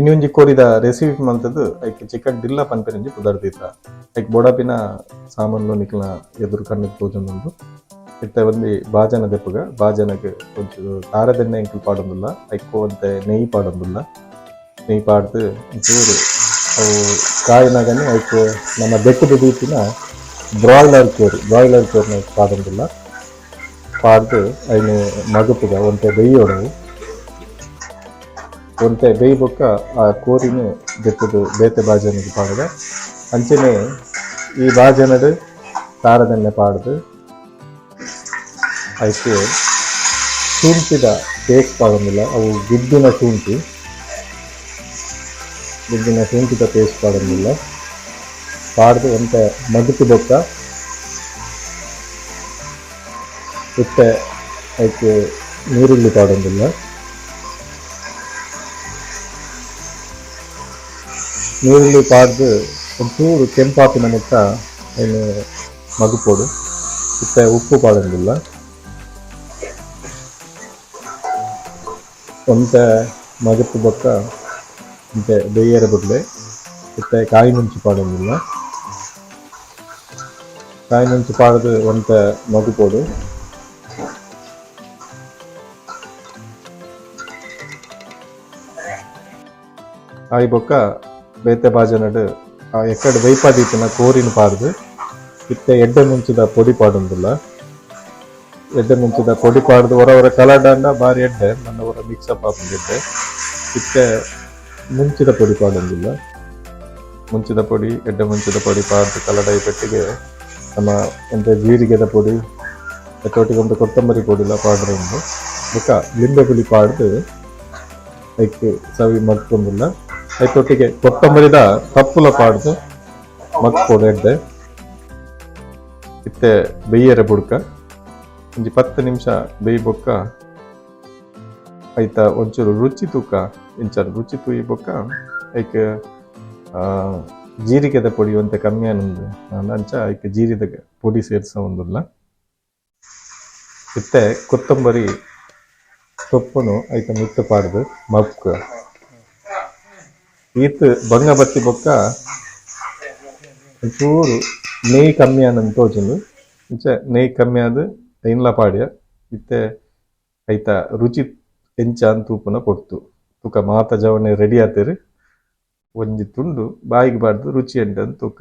ಇನಿ ಒಂಜಿ ಕೋರಿದ ರೆಸಿಪಿ ಮಂತುದು ಐಕ್ ಚಿಕನ್ ಡಿಲ್ಲ ಪನ್ಪಿನಂಜಿ ಪುದರ್ ದೀತ. ಐಕ್ ಬೋಡಾಪಿನ ಸಾಮಾನ್ಲು ನಿಕ್ಲ್ನ ಎದುರು ಕಣ್ಣುಗ್ ತೋಜೊಂದುಂಡು. ಇತ್ತೆ ಒಂಜಿ ಬಾಜನ ದೆಪ್ಪುಗ ಬಾಜನಗ್ ಒಂಚೂರು ತಾರೆದೆಣ್ಣೆ ಎಂಕುಲು ಪಾಡೊಂದುಲ್ಲ. ಐಕ್ ಒಂತೆ ನೆಯಿ ಪಾಡೊಂದುಲ್ಲ. ನೆಯಿ ಪಾಡ್ದ್ ಒಂಚೂರು ಅವು ಕಾಯಿನಗನೆ ಐಕ್ ನಮ್ಮ ದೆಕ್ಕುದು ದೀತಿನ ಬ್ರಾಯ್ಲರ್ ಕೋರಿ ಬ್ರಾಯ್ಲರ್ ಕೋರಿನ ಐಕ್ ಪಾಡೊಂದುಲ್ಲ. ಪಾಡ್ದ್ ಐನ್ ಮಗುಪುಗ ಒಂತೆ ಬೆಯ್ಯೊಡು ಅವು. ಒಂತೆ ಬೇಯಿ ಬೊಕ್ಕ ಆ ಕೋರಿನ್ ದೆತ್ತುದು ಬೇತೆ ಬಾಜನಗ್ ಪಾಡುಗ. ಅಂಚನೆ ಈ ಬಾಜನಡ್ ತಾರದೆಣ್ಣೆ ಪಾಡ್ದ್ ಐಕ್ ಶುಂಠಿದ ಪೇಸ್ಟ್ ಪಾಡೊಂದುಲ್ಲ. ಅವು ಗುದ್ದಿನ ಶುಂಠಿ ಗುದ್ದಿನ ಶುಂಠಿದ ಪೇಸ್ಟ್ ಪಾಡೊಂದುಲ್ಲ. ಪಾಡ್ದ್ ಒಂತೆ ಮಗುತ್ ಬೊಕ್ಕ ಇತ್ತೆ ಐಕ್ ನೀರುಳ್ಳಿ ಪಾಡೊಂದುಲ್ಲ. ನೀರುಳ್ಳಿ ಪಾಡ್ದ್ ಒಂಚೂರು ಕೆಂಪಾಪಿನ ಮುಟ್ಟ ಐನ್ ಮಗುಪೊಡು. ಇತ್ತೆ ಉಪ್ಪು ಪಾಡೊಂದುಲ್ಲ. ಒಂತೆ ಮಗುತ್ ಬೊಕ್ಕ ಒಂತೆ ಬೇಯರೆ ಬುಡ್ಲೆ. ಇತ್ತೆ ಕಾಯಿ ಮುಂಚಿ ಪಾಡೊಂದುಲ್ಲ. ಕಾಯಿ ಮುಂಚಿ ಪಾಡ್ದ್ ಒಂತೆ ಮಗುಪೊಡು. ಆಯಿ ಬೊಕ್ಕ ಬೇತೆ ಬಾಜನಡ್ ಆ ಎಕ್ಕಡ್ ಬೇಯ್ಪಾದೀತಿನ ಕೋರಿನ್ ಪಾಡ್ದ್ ಇತ್ತೆ ಎಡ್ಡೆ ಮುಂಚಿದ ಪೊಡಿ ಪಾಡೊಂದುಲ್ಲ. ಎಡ್ಡೆ ಮುಂಚಿದ ಪೊಡಿ ಪಾಡ್ದ್ ಒರ ಒರ ಕಲರ್ಡ್ ಬಾರಿ ಎಡ್ಡೆ ಮನ್ನ ಒರ ಮಿಕ್ಸ್ ಅಪ್ ಆಪುಂಡು ಎಡ್ಡೆ. ಇತ್ತೆ ಮುಂಚಿದ ಪೊಡಿ ಪಾಡೊಂದುಲ್ಲ. ಮುಂಚಿದ ಪೊಡಿ ಎಡ್ಡೆ ಮುಂಚಿದ ಪೊಡಿ ಪಾಡ್ದ್ ಕಲಡಾಯಿ ಪೆಟ್ಟಿಗೆ ನಮ್ಮ ಒಂತೆ ಜೀರಿಗೆದ ಪೊಡಿ ಐತೊಟ್ಟಿಗೆ ಒಂತೆ ಕೊತ್ತಂಬರಿ ಪೊಡಿಲ ಪಾಡ್ರೆ ಉಂಡು. ಬೊಕ್ಕ ಲಿಂಬೆ ಪುಳಿ ಪಾಡ್ದ್ ಐಕ್ ಸವಿ ಮಗ್ಪೊಂದುಲ್ಲ. ಐತೊಟ್ಟಿಗೆ ಕೊತ್ತಂಬರಿದ ತಪ್ಪುಲ ಪಾಡ್ದ್ ಮಗ್ಪೊಡು ಎಡ್ಡೆ. ಇತ್ತೆ ಬೆಯ್ಯರೆ ಬುಡ್ಕ ಒಂಜಿ 10 ನಿಮಿಷ ಬೇಯ್ ಬೊಕ್ಕ ಐತ ಒಂಚೂರು ರುಚಿ ತೂಕ ಇಂಚ ರುಚಿ ತೂಯಿ ಬೊಕ್ಕ ಐಕ್ ಜೀರಿಗೆದ ಪೊಡಿ ಒಂತೆ ಕಮ್ಮಿ ಆನಂದ್ ಅಂಚ ಐಕ್ ಜೀರಿದ ಪೊಡಿ ಸೇರ್ಸವೊಂದುಲ್ಲ. ಇತ್ತೆ ಕೊತ್ತಂಬರಿ ಸೊಪ್ಪುನು ಐತ ಮಿತ್ತ್ ಪಾಡ್ದ್ ಮಗ್ಕ್ ಈತ್ ಬಂಗ ಬತ್ತಿ ಬೊಕ್ಕ ಒಂಚೂರು ನೆಯಿ ಕಮ್ಮಿ ಆನಂದ್ ತೋಜುಂಡು. ಇಂಚ ನೆಯಿ ಕಮ್ಮಿ ಆದ್ ಐನ್ಲ ಪಾಡ್ಯ. ಇತ್ತೆ ಐತ ರುಚಿ ಎಂಚ ಅಂದ್ ತೂಪುನ ಪೊರ್ತು. ತೂಕ ಮಾತ ಜವನೆ ರೆಡಿ ಆತೆರ್. ಒಂಜಿ ತುಂಡು ಬಾಯಿಗ್ ಪಾಡ್ದ್ ರುಚಿ ಎಂಚ ಅಂದ್ ತೂಕ.